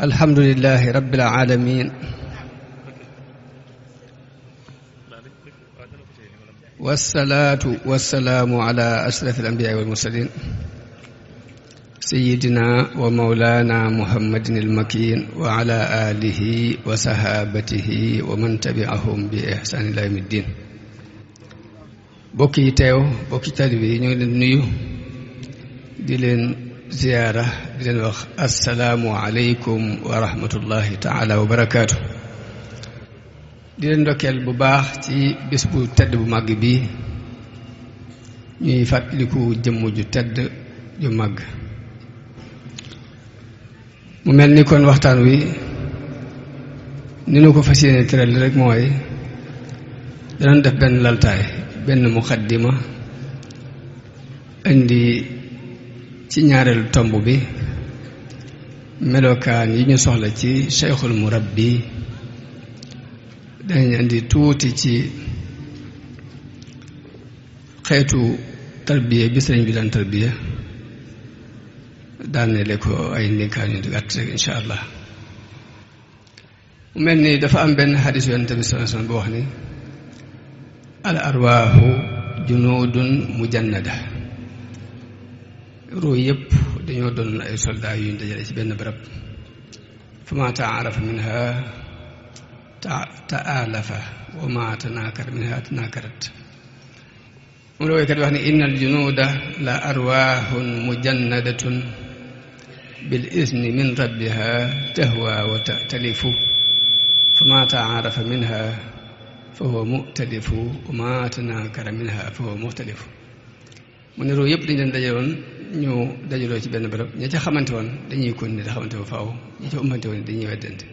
الحمد لله رب العالمين والصلاة والسلام على أشرف الأنبياء والمرسلين سيدنا ومولانا محمد المكين وعلى آله وصحابته ومن تبعهم بإحسان إلى يوم الدين bokki teew bokki taalibe yi ñoo leen nuyu di leen ziyaara di leen wax assalaamu aleykum wa rahmatullahi taala wa barakaatu di leen ndokkeel bu baax ci bés bu tedd bu màgg bi ñuy fàttaliku jëmm ju tedd ju màgg mu mel ni kon waxtaan wi ni nu ko fas yéene tëral rek mooy danañ def benn laltaay benn muqaddima indi ci ñaareelu tomb bi melokaan yi ñu soxla ci cheikhul murabbi danañ indi tuuti ci xeetu tarbiya bi sëriñ bi daan tarbiya daanele ko ay ndénkaan yu gàtt rek insha allah mu mel ni dafa am benn xadis yonent bi sallallahu alayhi wasallam bu wax ni al arwaaxu junuudun mujannada ruu yëpp dañoo doon ay soldat yuñ dajale ci benn barab fa ma taarafa minha taalafa wa ma tanaakara minha tanaakarat moom la woykat wax ne inna al junuuda la arwaaxun mujannadatun bil izni min rabbiha tahwa wa tatalifu fa ma taarafa minha fa huwa muxtalifu wa ma tanaakara minha fa huwa muxtalifu mu ne ruu yëpp dañu leen dajaloon ñu dajaloo ci benn barab ña ca xamante woon dañuy continuer da xamante wu faaw ña ca umbante woon dañuy weddante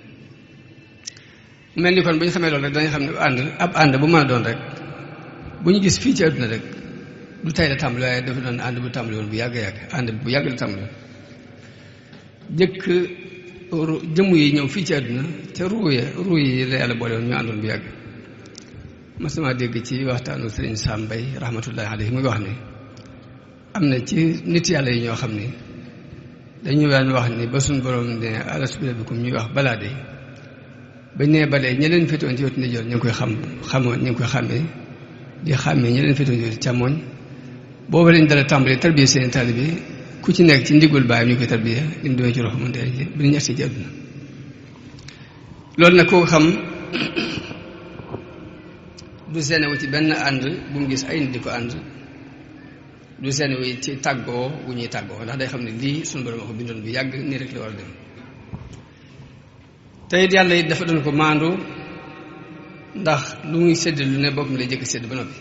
mu mel ni kon bu ñu xamee loolu rek dañuy xam ne ab ànd bu mën a doon rek bu ñu gis fii ci àdduna rek du tey la tàmbali waaye dafa doon ànd bu tàmbali woon bu yàgg-yàgg ànd bu yàgg la tàmbali woon jëkk jëmm yi ñëw fii ci àdduna te ruu yi la yàlla boole woon ñu àndoon bu yàgg mas sama dégg ci waxtaanu sëriñ Sam Mbaye rahmatullahi alayhi muy wax ni am na ci nit yàlla yi ñoo xam ni dañu daan wax ni ba suñ borom ne alastu bi rabbikum ñuy wax balaa de bañ nee balee ña leen féetoon ci wetu ndijoor ñu ngi koy xamoon ñu ngi koy xàmmee di xàmmee ña leen féetoon ci wetu càmmooñ booba lañ dala tàmbalee tarbiya seen taalibe ku ci nekk ci ndigul baayam ñu koy tarbiya li mu demee ci rox mënte bi ñu agsi ci àdduna loolu nag koo xam du seen wu ci benn ànd bu mu gis ay nit di ko ànd du seen wu ci tàggoo wu ñuy tàggoo ndax day xam ne lii suñu borom ko bindoon bu yàgg nii rek la war a dem te it yàlla it dafa doon ko maandu ndax lu muy sédd lu ne boppam lay jëkk sédd ba noppi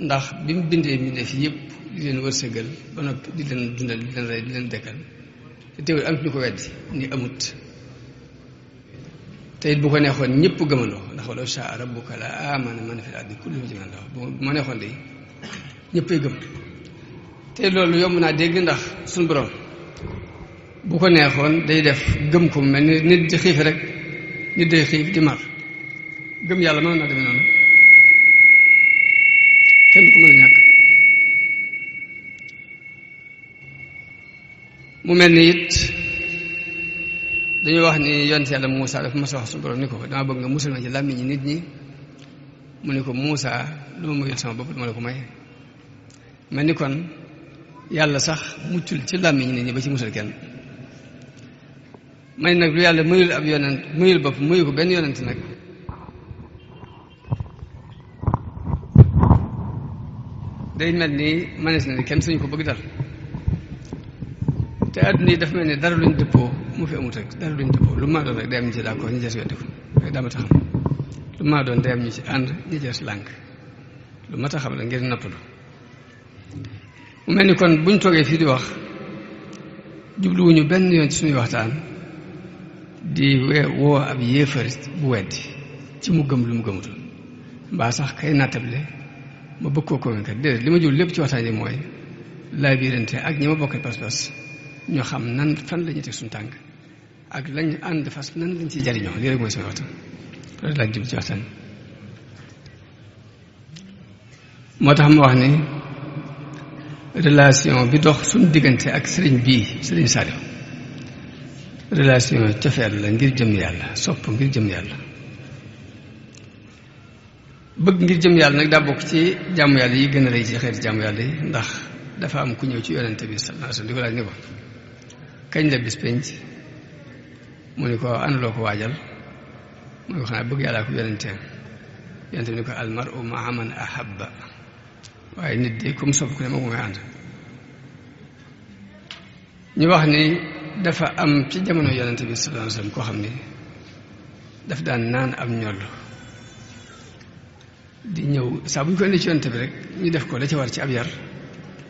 ndax bi mu bindee mbindeef yëpp di leen wërsëgal ba noppi di leen dundal di leen rey di leen dekkal te teewul am ñu ko weddi ni amut te it bu ko neexoon ñëpp gëmandoo ndax walaw shaa rabbuka la aamana man fil ardi kulluhum jamii'an bu ma neexoon de ñëppay gëm te loolu yomb naa dégg ndax suñu borom bu ko neexoon day def gëm ko mel ni nit di xiif rek nit day xiif di mar gëm yàlla mën naa demee noonu kenn du ko mën a ñàkk mu mel ni it dañu wax ni yonent yàlla Muusa dafa mas a wax suñu borom ni ko dama bëgg nga musal ma ci làmmiñi nit ñi mu ni ko Muusa lu ma muyul sama bopp dama la ko may mel ni kon yàlla sax muccul ci làmmiñi nit ñi ba ci musal kenn may nag lu yàlla muyul ab yonent muyul bopp muyu ko benn yonent nag day mel ni manees na ni kenn suñu ko bëgg dal te àdduna yi dafa mel ni dara luñ dëppoo mu fi amut rek dara luñ dëppoo lu ma doon rek day am ñu ci d'accord ñu ci weddi ko rek daa ma taxam lu ma doon day am ñu ci ànd ñu ci lànk lu ma taxam la ngir nappalu mu mel ni kon buñ toogee fii di wax jubluwuñu benn yoon ci suñuy waxtaan di woo ab yéefar bu weddi ci mu gëm lu mu gëmutul mbaa sax kay nattable ma bëgg koo convaincre déedéet li ma jublu lépp ci waxtaan yi mooy laa biirante ak ñi ma bokkal pas-pas ñoo xam nan fan la ñuy teg suñu tànk ak lañ ànd fas nan lañ ciy jariñoo lii rek mooy sama waxtaan loolu laa jublu ci waxtaan moo tax ma wax ni relation bi dox suñu diggante ak sëriñ bii sëriñ Saliou relation cofeel la ngir jëm yàlla sopp ngir jëm yàlla bëgg ngir jëm yàlla nag daa bokk ci jàmm yàlla yi gën a rëy ci xeeti jàmm yàlla yi ndax dafa am ku ñëw ci yonente bi sallallahu alayhi wasallam di ko laaj ni ko kañ la bis penc mu ni ko ana loo ko waajal mu ni ko xanaa bëgg yàllaa ko yonenteem yonente bi ni ko almaru maa man ahabba waaye nit di comme sopp ku ne moo ko ngay ànd ñu wax ni dafa am ci jamono yonente bi sallallahu alayhi wasallam koo xam ni daf daan naan am ñoll di ñëw saa bu ñu ko indi ci yonente bi rek ñu def ko la ca war ci ab yar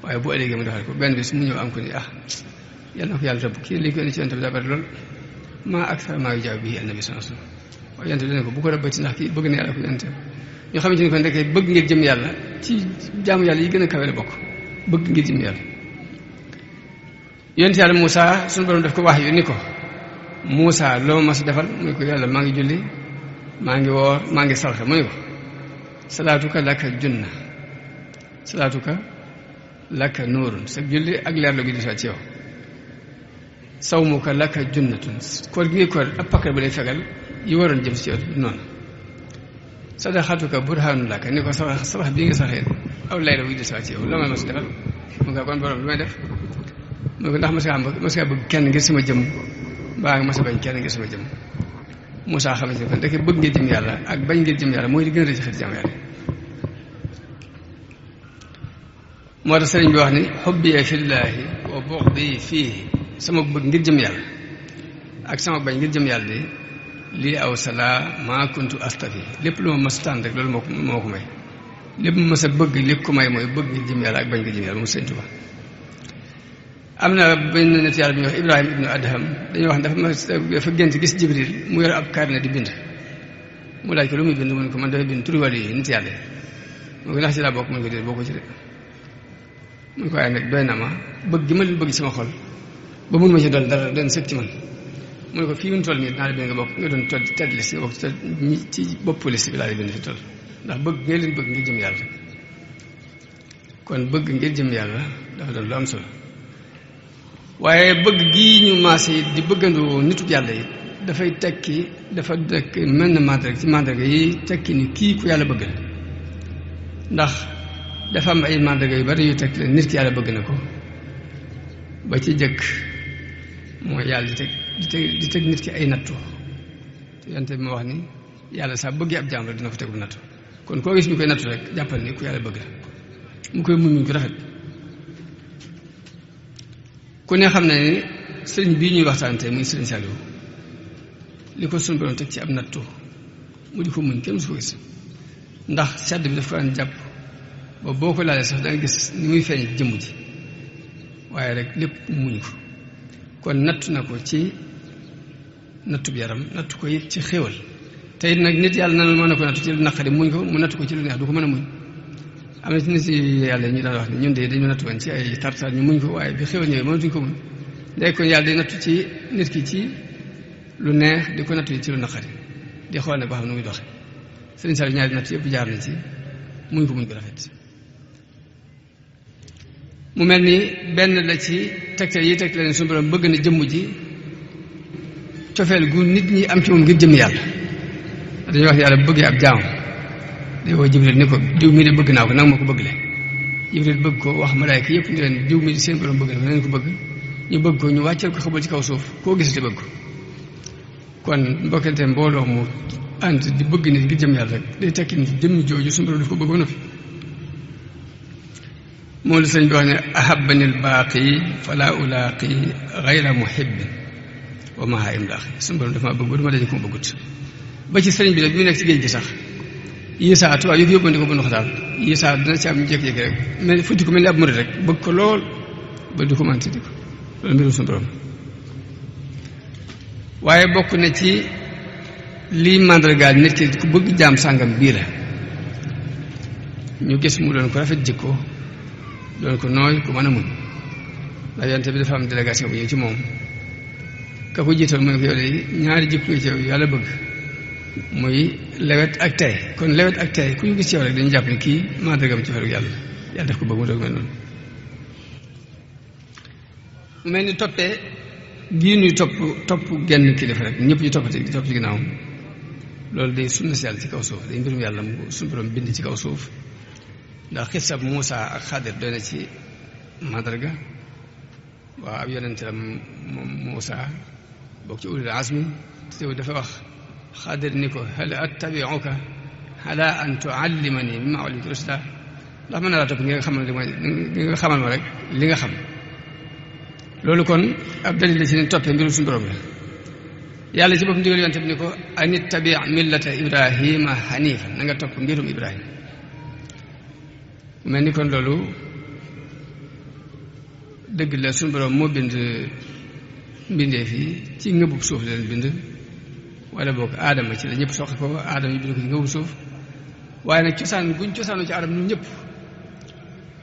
waaye bu ëllëgee mu defal ko benn bis mu ñëw am ko ni yàlla na ko yàlla rëbb kii li ko indi ci yonente bi daa bari lool maa aksara maa yu jaaw bii annabi sallallahu alayhi wasallam waaye yonente bi dana ko bu ko rëbbati ndax kii bëgg na yàlla ko yonente ñu xamante ni ko ndekee bëgg ngir jëm yàlla ci jaamu yàlla yi gën a kawe la bokk bëgg ngir jëm yàlla yonent yàlla Moussa suñu borom def ko wax yu ni ko Moussa loo ma si defal mu ne ko yàlla maa ngi julli maa ngi woor maa ngi sarxe mu ne ko salaatuka laka junna salaatuka laka nuurun sa julli ak leer la gi di ci yow sawmuka laka junnatun koor gi ngay koor ab pakkar ba lay fegal yi waroon jëm si yow noonu sadaxatuka burhaanu laka ni ko sarax bii nga saxee aw lay la wuy di ci yow la ma si defal mu nga kon borom lu may def mu ne ko ndax mas nga bëgg kenn ngir sama jëm mbaa nga mas a bañ kenn ngir sama jëm Moussa xamante ne kon ndeke bëgg ngir jëm yàlla ak bañ ngir jëm yàlla mooy li gën a rëy ci xeeti jëm yàlla moo tax sëriñ bi wax ni xubbiya fillaahi wa buxdi fii sama bëgg ngir jëm yàlla ak sama bañ ngir jëm yàlla de lii aw salaa maa kuntu astafi lépp lu ma mas tànn rek loolu moo ko may lépp mu mas a bëgg li ko may mooy bëgg ngir jëm yàlla ak bañ ngir jëm yàlla mu sëriñ Tuubaa am na benn nit yàlla bi ñuy wax Ibrahima ibnu Adham dañuy wax dafa gént gis Jibril mu yor ab carnet di bind mu laaj ko lu muy bind mu ne ko man dafay bind turi wàll yi nit yàlla mu ko ndax ci laa bokk mu ne ko déet bokk ci de mu ne ko waaye nag doy na ma bëgg gi ma leen bëgg sama xol ba mun ma ci doon dara doon sëg ci man mu ne ko fii mu toll nii dinaa la bind nga bokk nga doon tedd liste nga bokk ci bopp liste bi laa la bind fi toll ndax bëgg nga leen bëgg ngir jëm yàlla kon bëgg ngir jëm yàlla dafa doon lu am solo waaye bëgg gii ñu maase yi di bëggandoo nitu yàlla yi dafay tekki dafa nekk mel na mandarga ci mandarga yi tekki ni kii ku yàlla bëgg la ndax dafa am ay mandarga yu bari yu tekki la nit ki yàlla bëgg na ko ba ci jëkk mooy yàlla di teg nit ki ay nattu te yonte bi ma wax ni yàlla saa bëggee ab jaam rek dina ko teg bu nattu kon koo gis ñu koy nattu rek jàppal ni ku yàlla bëgg la mu koy muñ ko rafet ku ne xam ne ni sëriñ bii ñuy waxtaan tey muy sëriñ Saliou li ko sunu borom teg ci ab nattu mu di ko muñ kenn musu ko gis ndax sedd bi daf ko daan jàpp ba boo ko laalee sax da nga gis ni muy feeñ jëmm ji waaye rek lépp muñ ko kon nattu na ko ci nattu bi yaram nattu ko it ci xéwal te it nag nit yàlla na mën na ko nattu ci lu naqari muñ ko mu nattu ko ci lu neex du ko mën a muñ am na ci nit yàlla ñu daan wax ne ñun de dañu nattu woon ci ay tartar ñu muñ ko waaye bi xéwal ñëwee mënatuñ ko muñ léegi kon yàlla day nattu ci nit ki ci lu neex di ko nattu ci lu naqari di xool ne ba xam nu muy doxe sëriñ Saliou ñaari nattu yëpp jaar na ci muñ ko rafet mu mel ni benn la ci tegtal yi tegtal ne suñu borom bëgg na jëmm ji cofeel gu nit ñi am ci moom ngir jëm yàlla dañuy wax yàlla bëggee ab jaam day woo Jibril ni ko diw mi de bëgg naa ko nag ma ko bëgg le Jibril bëgg ko wax malaayka yëpp ni leen diw mi seen borom bëgg na ko nañ ko bëgg ñu bëgg ko ñu wàcceel ko xabal ci kaw suuf koo gisati bëgg ko kon mbokkante mbooloo mu ànd di bëgg nit ngir jëm yàlla rek day tekki ni jëmm jooju suñu borom daf ko bëggoon na fi moom la sëñ bi wax ne ahabani albaaqi fala ulaaqi gayra muhibbin wa maha imlaaqi suñu borom dafa ma bëgg ba du ma daje ko ma bëggut ba ci sëriñ bi nag bi mu nekk ci géej gi sax yisaa tubaab yu yóbbandi ko bu ndox daal yisaa dina ci am jékki-jékki rek mel futti ko mel ni ab murid rek bëgg ko lool ba du ko mën ti di ko loolu mbirum suñu borom waaye bokk na ci lii màndargaal nit ki ku bëgg jaam sàngam bii la ñu gis mu doon ko rafet jikko doon ko nooy ku mën a muñ ndax yonte bi dafa am délégation bu ñëw ci moom ka ko jiital mu ne ko yow de ñaari jikko yi ci yow yàlla bëgg muy lewet ak tey kon lewet ak tey ku ñu gis ci yow rek dañu jàpp ne kii mandargam ci feru yàlla def ko bëgg mu doog mel noonu mu mel ni toppee gii ñuy topp genn kilifa rek ñëpp ñu topp ci ginnaawam loolu day sunna si yàlla ci kaw suuf day mbirum yàlla mu suñu borom bind ci kaw suuf ndax xisab Muusa ak Xadir doy na ci mandarga waaw ab yonente la moom Muusa bokk ci ulul azmi te dafa wax Xadir ni ko hal attabi'uka ala an tuallimani mimma ullimta rushda ndax mën naa laa topp nga xamal ma rek li nga xam loolu kon ab dalil la ci ne toppee mbirum suñu borom la yàlla ci boppam digal yonte bi ni ko an ittabi millata ibrahima hanifa na nga topp mbirum ibrahima mel ni kon loolu dëgg la suñu borom moo bind mbindeef yi ci ngëbub suuf la leen bind wala boog aadama ci la ñëpp soxla ko aadama yi bind ko ci ngëbub suuf waaye nag cosaan buñ cosaanu ci aadama ñun ñëpp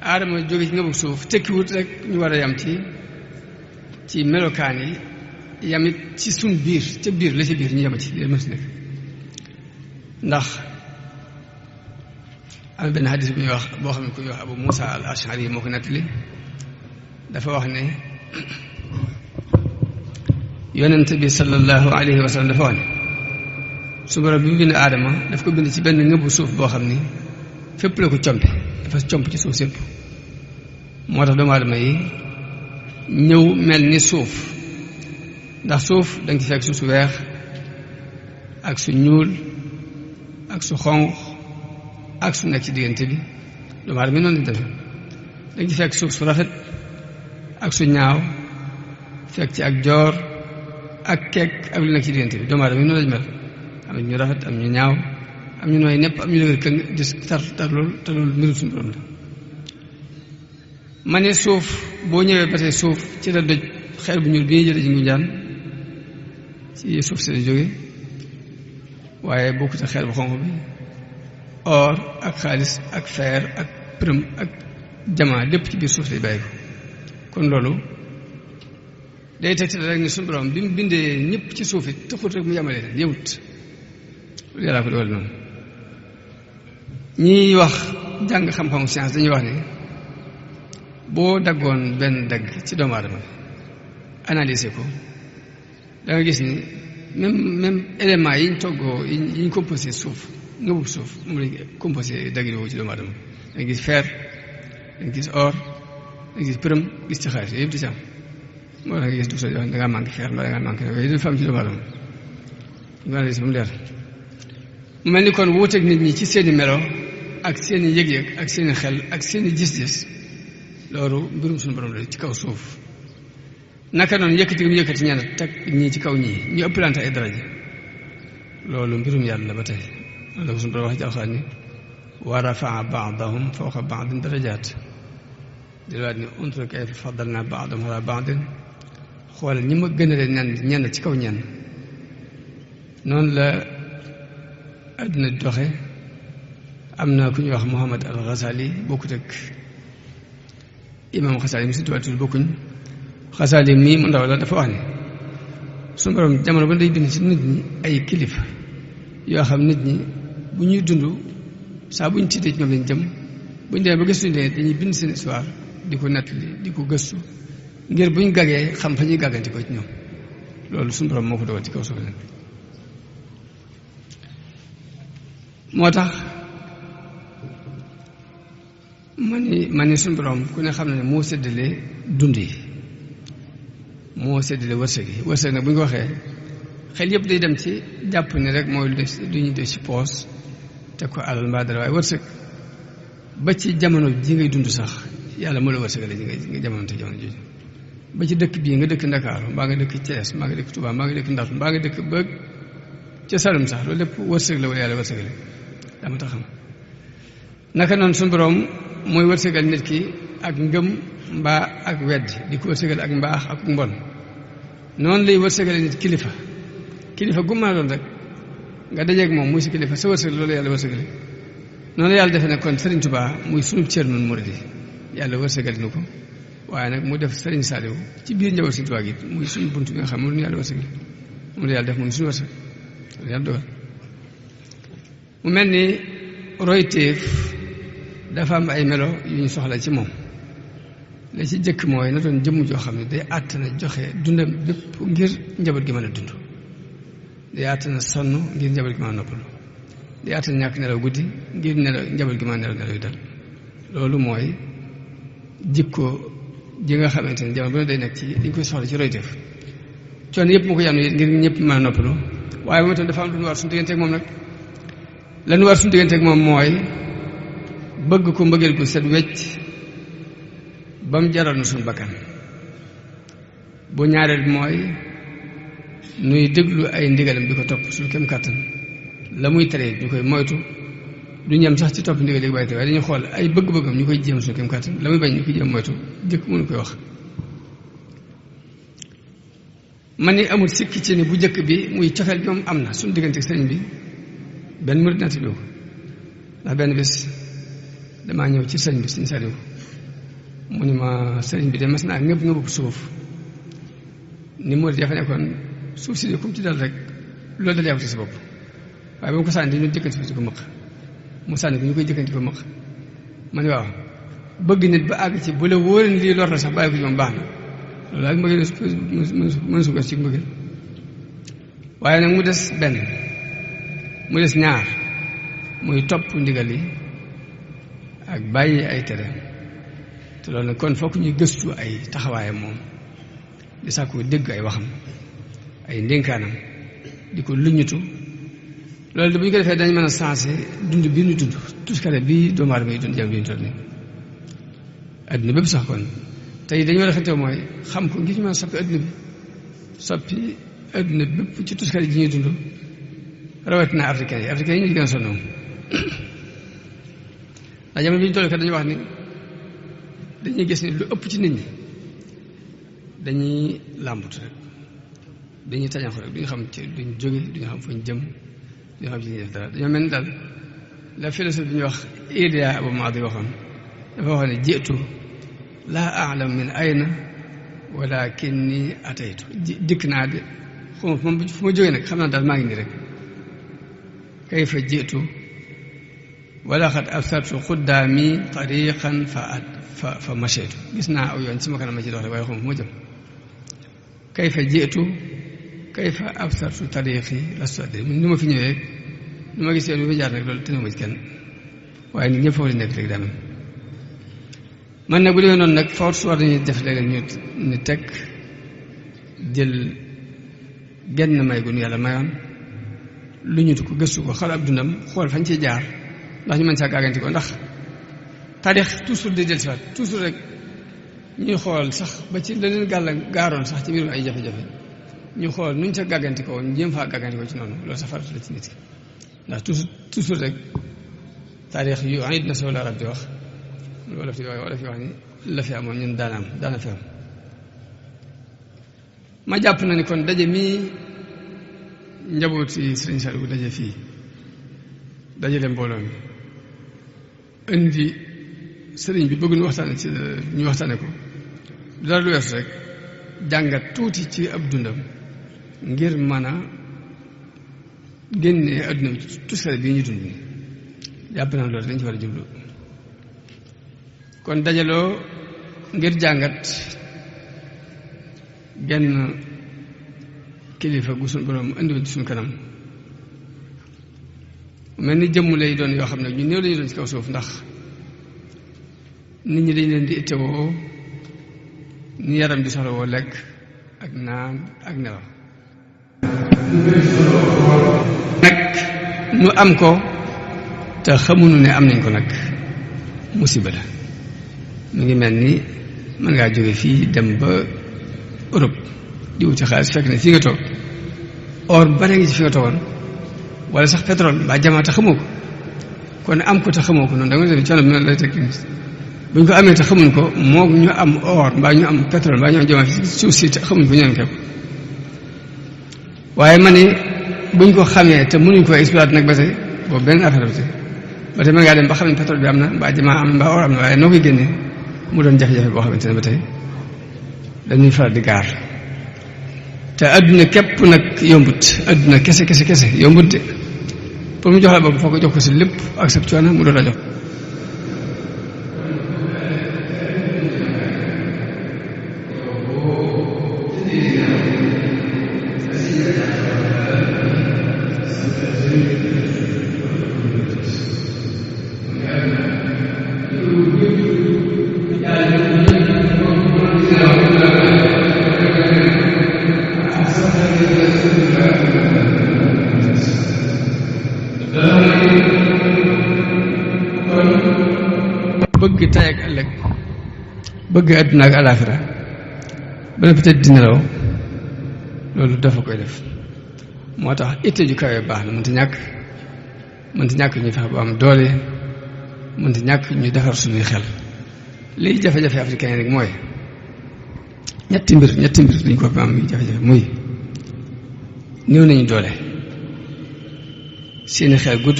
aadama jóge ci ngëbub suuf tekkiwut rek ñu war a yam ci melokaan yi yamit ci suñ biir ca biir la ci biir ñu yama ci li mën si nekk ndax am benn xadis bu ñuy wax boo xam ne ku ñuy wax Abu Musa al Ashari yi moo ko nettali dafa wax ne yonent bi sallallahu alayhi wa sallam dafa wax ne su borom bi mu bind aadama daf ko bind ci benn ngëbu suuf boo xam ni fépp la ko compe dafa comp ci suuf sépp moo tax doomu aadama yi ñëw mel ni suuf ndax suuf danga ci fekk suuf su weex ak su ñuul ak su xonq ak su nekk ci diggante bi doomu aadama yi noonu lañ defe danga ci fekk suuf su rafet ak su ñaaw fekk ci ak joor ak kekk ak lu nekk ci diggante bi doomu aadama yi noonu lañ mel am na ñu rafet am ñu ñaaw am ñu nooy nepp am ñu dëgër këng dis tar loolu te loolu mbiru suñu borom la ma ne suuf boo ñëwee ba tey suuf ci la doj xeer bu ñuul bi ñuy jële ci Ngunjaan ci suuf si la jóge waaye bokkut ak xeer bu xonq bi or ak xaalis ak fer ak përëm ak jamaa lépp ci biir suuf lay bàyyi ko kon loolu day tegtal rek ni suñu borom bi mu bindee ñëpp ci suuf it taxut rek mu yamale leen yëwut loolu yàllaa ko dogal noonu ñiy wax jàng xam-xamu science dañuy wax ne boo daggoon benn dagg ci doomu aadama analyser ko da nga gis ni même élément yi ñu toggoo yi ñu composé suuf ngëbub suuf moom lañ composé dagg yi ci doomu aadama da nga gis fer da nga gis or da nga gis përëm gis ci xaalis yëpp di ci am moo tax nga gis du so da ngaa manqué fer mbaa da ngaa manqué yooyu du fa am ci doomu aadama nga analyser ba mu leer mu mel ni kon wuuteeg nit ñi ci seeni melo ak seeni yëg-yëg ak seeni xel ak seeni gis-gis loolu mbirum suñu borom la ci kaw suuf naka noonu yëkkati mu yëkkati ñenn teg ñii ci kaw ñii ñu ëppalante ay daraja loolu mbirum yàlla la ba tey loolu la ko suñu borom wax ci alxuraan ni wa rafaa baadahum fawqa baadin darajaat di waat ni unzur kayfa faddalnaa baadahum alaa baadin xoolal ñi ma gënale ñenn ci kaw ñenn noonu la àdduna doxe am na ku ñuy wax Muhammad al Ghazali bokkut ak imam Xasaali mi si tubaab bokkuñ Xasaali mii mu ndaw la dafa wax ne suñu borom jamono ba day bind ci nit ñi ay kilifa yoo xam nit ñi bu ñuy dund saa bu ñu tiitee ci ñoom lañ jëm bu ñu demee ba gëstu ne dañuy bind seen histoire di ko nettali di ko gëstu ngir bu ñu gàggee xam fa ñuy gàgganti ko ci ñoom loolu suñu borom moo ko dogal ci kaw suuf nag moo tax man ni suñu borom ku ne xam ne moo séddale dund yi moo séddale wërsëg yi wërsëg nag bu ñu ko waxee xel yëpp day dem ci jàpp ne rek mooy lu ñu def ci poos teg ko alal mbaa dara waaye wërsëg ba ci jamono ji ngay dund sax yàlla moo la wërsëgale ji nga jamono te jamono jooju ba ci dëkk bii nga dëkk Ndakaaru mbaa nga dëkk Thiès mbaa nga dëkk Touba mbaa nga dëkk Ndar mbaa nga dëkk ba ca Saloum sax loolu lépp wërsëg la wala yàlla wërsëgale dama tax xam naka noonu suñu borom mooy wërsëgal nit ki ak ngëm mbaa ak wedd di ko wërsëgal ak mbaax ak mbon noonu lay wërsëgale nit kilifa gu mën a doon rek nga dajeeg moom muy si kilifa sa wërsëg loolu yàlla wërsëgale noonu yàlla defee nag kon Serigne Touba muy sunu cër nun murid yi yàlla wërsëgal nu ko waaye nag mu def Serigne Saliou ci biir njaboot Serigne Touba gi muy suñu bunt bi nga xam moom la yàlla wërsëgale moom la yàlla def moom suñu wërsëg loolu yàlla dogal mu mel ni royteef dafa am ay melo yu ñu soxla ci moom la ci jëkk mooy na doon jëmm joo xam ne day àttana joxe dundam bépp ngir njaboot gi mën a dund day àttana sonn ngir njaboot gi mën a noppalu day àttana ñàkk nelaw guddi ngir nelaw njaboot gi mën a nelaw yu dal loolu mooy jikko ji nga xamante ne jamono bu ne day nekk ci dañ koy soxla ci royteef coono yëpp mu ko yam ngir ñëpp mën a noppalu waaye moom itam dafa am lu ñu war suñu digganteeg moom nag lan war suñu digganteeg moom mooy bëgg ko mbëggeel ko set wecc ba mu jaral na suñu bakkan bu ñaareel mooy nuy déglu ay ndigalam di ko topp suñu kem kàttan la muy tere ñu koy moytu du ñem sax ci topp ndigal léegi bàyyi te waaye dañuy xool ay bëgg-bëggam ñu koy jéem suñu kem kàttan la muy bañ ñu koy jéem moytu jëkk mënu koy wax man ni amul sikki ci ni bu jëkk bi muy cofeel bi moom am na suñu diggante sëriñ bi benn murid nati bi ko ndax benn bés damaa ñëw ci sëriñ bi suñu sariw mu ni ma sëriñ bi de mas naa ngëb ngëbu suuf ni murid ya fa nekkoon suuf si de comme ci dal rek loolu dal yàggu ci sa bopp waaye ba mu ko sànni dañu jëkkanti fi di ko mëq mu sànni ko ñu koy jëkkanti ko mëq ma ni waaw bëgg nit ba àgg ci bu la wóoree lii lor la sax bàyyi ko ci moom baax na loolu ak mbëggeel mën su ko ci mbëggeel waaye nag mu des benn mu des ñaar muy topp ndigal yi ak bàyyi ay tere te loolu nag kon fokk ñuy gëstu ay taxawaayam moom di sàkku dégg ay waxam ay ndénkaanam di ko luññutu loolu de bu ñu ko defee dañ mën a sensé dund bii ñu dund tuskare bii doomu aadama yi dund jam bi ñu toll nii adduna bépp sax kon tey dañu war a xamante mooy xam ko ngir ñu mën a soppi adduna bi soppi adduna bépp ci tuskare ji ñuy dund rawatina africain yi ñu gën a sonn moom ndax jamono bi ñu toll kat dañuy wax ni dañuy gis ni lu ëpp ci nit ñi dañuy làmbut rek dañuy tañaxu rek duñu xam ci duñ jóge duñu xam fuñ jëm duñu xam ci ñuy def dara dañoo mel ni daal la philosophe bi ñuy wax Ilia Abu Maadi waxoon dafa wax ne jiitu laa a'lam min ayna walakinni ataytu dikk naa de xuma fu ma jógee nag xam naa daal maa ngi nii rek kayfa jiitu wala xat absartu quddaami tariqan fa macheytu gis naa aw yoon sama kanam ma ci dox rek waaye xuma fu ma jëm kayfa jiitu kayfa absartu tariqi lastu adri ni ma fi ñëwee ni ma gis yoon bi ma jaar nag loolu tënuma ma ci kenn waaye nit ñëpp foofu lañ nekk léegi daa man nag bu demee noonu nag force war nañu def léeg-léeg ñu teg jël genn may gu nu yàlla mayoon lu ñu ko gëstu ko xal ab dundam xool fañ ciy jaar ndax ñu mën saa gàgganti ko ndax taarix toujours day del siwaat toujours rek ñuy xool sax ba ci la leen gaaroon sax ci mbirum ay jafe-jafe ñu xool nuñ sa gàgganti ko woon jéem faa gàgganti ko ci noonu loolu sa faratu la ci nit ki ndax toujours rek taarix yu ayit na soo la rab di wax wala fi wax ni la fi amoon ñun daana fi am ma jàpp na ni kon daje mii njabooti Sëriñ Saliou bu daje fii dajale mbooloo mi indi sëriñ bi bëgg ñu waxtaane ko dara lu weesu rek jàngat tuuti ci ab dundam ngir mën a génne adduna bi tuskare bii ñu dund ni jàpp naa loolu dañ ci war a jublu kon dajaloo ngir jàngat genn kilifa gu suñ borom indiwoon ci suñ kanam mel ni jëmm lay doon yoo xam ne ñu néew lañu doon ci kaw suuf ndax nit ñi dañ leen di ittewoo ni yaram di soxla woo lekk ak naan ak nelaw nag ñu am ko te xamuñu ne am nañ ko nag musiba la mu ngi mel ni mën ngaa jóge fii dem ba Europe di wuti xaalis fekk ne fii nga toog or bare ngi ci fi nga toogoon wala sax pétrole mbaa jamaa te xamoo ko kon am ko te xamoo ko noonu da nga def coono bi noonu lay teg bu ñu ko amee te xamuñ ko moo ñu am or mbaa ñu am pétrole mbaa ñu am jamaa suuf si te xamuñ ko ñoom képp waaye ma ni buñ ko xamee te mënuñ ko exploiter nag ba tey boobu benn affaire ba tey mën ngaa dem ba xam ne pétrole bi am na mbaa jamaa am na mbaa or am na waaye noo koy génnee mu doon jafe-jafe boo xamante ne ba tey dañuy faral di gaar te adduna képp nag yombut adduna kese yombut de pour mu jox la bopp foo ko jox ko si lépp ak sa coono mu doon la jox bëgg àdduna ak alaaxira ba noppi tëdd di nelaw loolu dafa koy def moo tax itte ju kawe baax na mënta ñàkk ñu fexe ba am doole mënta ñàkk ñu defar suñuy xel liy jafe-jafe africain yi rek mooy ñetti mbir dañ ko fi am yu jafe-jafe muy néew nañu doole seeni xel gudd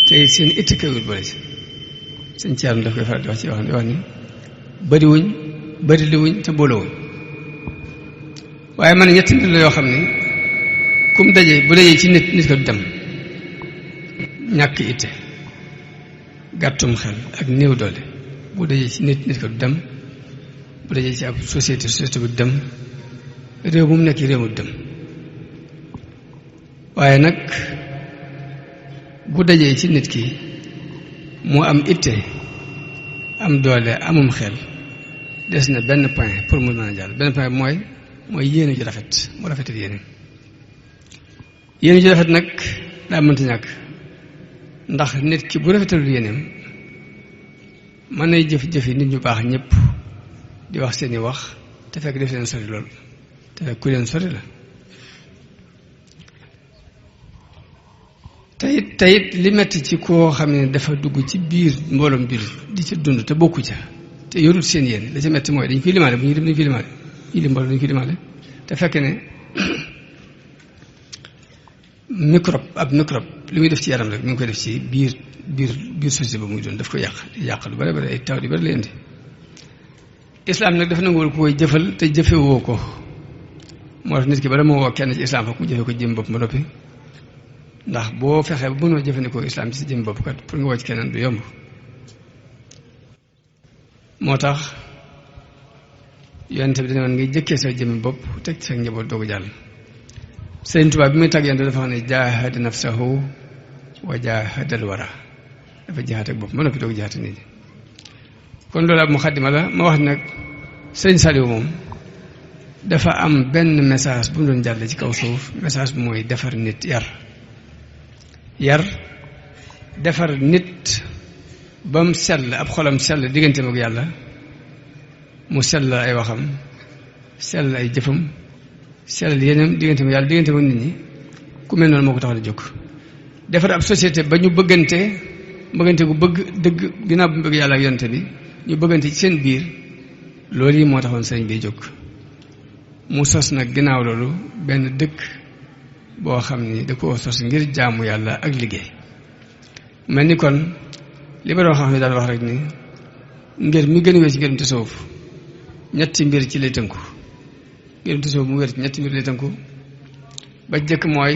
te seen itti kawut boole si sëñ Thierno daf koy faral di wax ni bari li wuñ te boolewuñ waaye man ñetti mbir la yoo xam ni kum bu dajee ci nit ko du dem ñàkk itte gàttum xel ak néew doole bu dajee ci nit ko du dem bu dajee ci ab société bu dem réew mu nekk réew mu dem waaye nag bu dajee ci nit ki moo am itte am doole amum xel des na benn point pour mu mën a jàll benn point mooy yéene ju rafet mu rafetal yéene ju rafet nag daa mënta ñàkk ndax nit ki bu rafetalul yéeneem mën nay jëf-jëfi nit ñu baax ñëpp di wax seeni wax te fekk def leen sori lool te fekk ku leen sori la teyit li metti ci koo xam ne dafa dugg ci biir mbooloom biir di ci dund te bokku ca te yorul seen yéen la ca metti mooy dañ koy limaale bu ñuy dem dañ koy limaale ñi li mbooloo dañ koy limaale te fekk ne ab microbe li muy def ci yaram rek mi ngi koy def ci biir société ba muy doon daf ko yàq lu bare bare ay taw di bari la indi islam nag dafa nanguwul ku koy jëfal te jëfewoo ko moo tax nit ki bala moo woo kenn ci islam fa mu jëfe ko jëm bopp ba noppi ndax boo fexee ba mënoo jëfandikoo islam ci sa jëm bopp kat pour nga woo ci keneen du yomb moo tax yonent bi dina woon ngay jëkkee sa jëmmi bopp teg sa njaboot doogu jàll Sëriñ Tuubaa bi muy tàgg yonent dafa xam ne jaahada nafsahu wa jaahadal wara dafa jihaat ak bopp ma noppi doogu jihaat nit ñi kon loolu ab muxaddima la ma wax nag Sëriñ Saliou moom dafa am benn message bu mu doon jàlle ci kaw suuf message bi mooy defar nit yar defar nit ba mu sell ab xolam sell digganteem ak yàlla mu sell ay waxam sell ay jëfam sell yeneen digganteem ak yàlla digganteem ak nit ñi ku mel noonu moo ko tax a jóg defar ab société ba ñu bëggante gu bëgg dëgg ginnaaw bu bëgg yàlla ak yonte bi ñu bëggante ci seen biir loolu yi moo taxoon sëriñ bi jóg mu sos nag ginnaaw loolu benn dëkk boo xam ni da koo sos ngir jaamu yàlla ak liggéey mel ni kon li ma doon xam ne daal wax rek ni ngir mi gën a wér ci ngirum tasawuf ñetti mbir ci lay tënku ngirum tasawuf mu wér ci ñetti mbir lay tënku ba jëkk mooy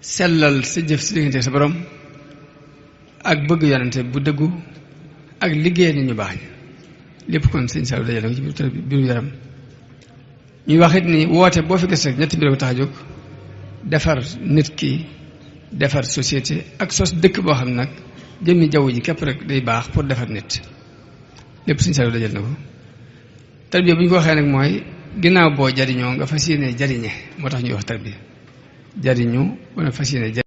sellal sa jëf si diggante sa borom ak bëgg yonente bu dëggu ak liggéey nit ñu baax ñi lépp kon sëñ Saliou dajale ko ci biiru yaram ñuy wax it ni woote boo fi gis rek ñetti mbir ko tax a jóg defar nit ki defar société ak sos dëkk boo xam nag jëmmi jaww ji képp rek day baax pour defar nit lépp sëñ Saliou dajale na ko tarbiya bu ñu ko waxee nag mooy ginnaaw boo jariñoo nga fas yéene jariñe moo tax ñuy wax tarbiya jariñu wala fas yéene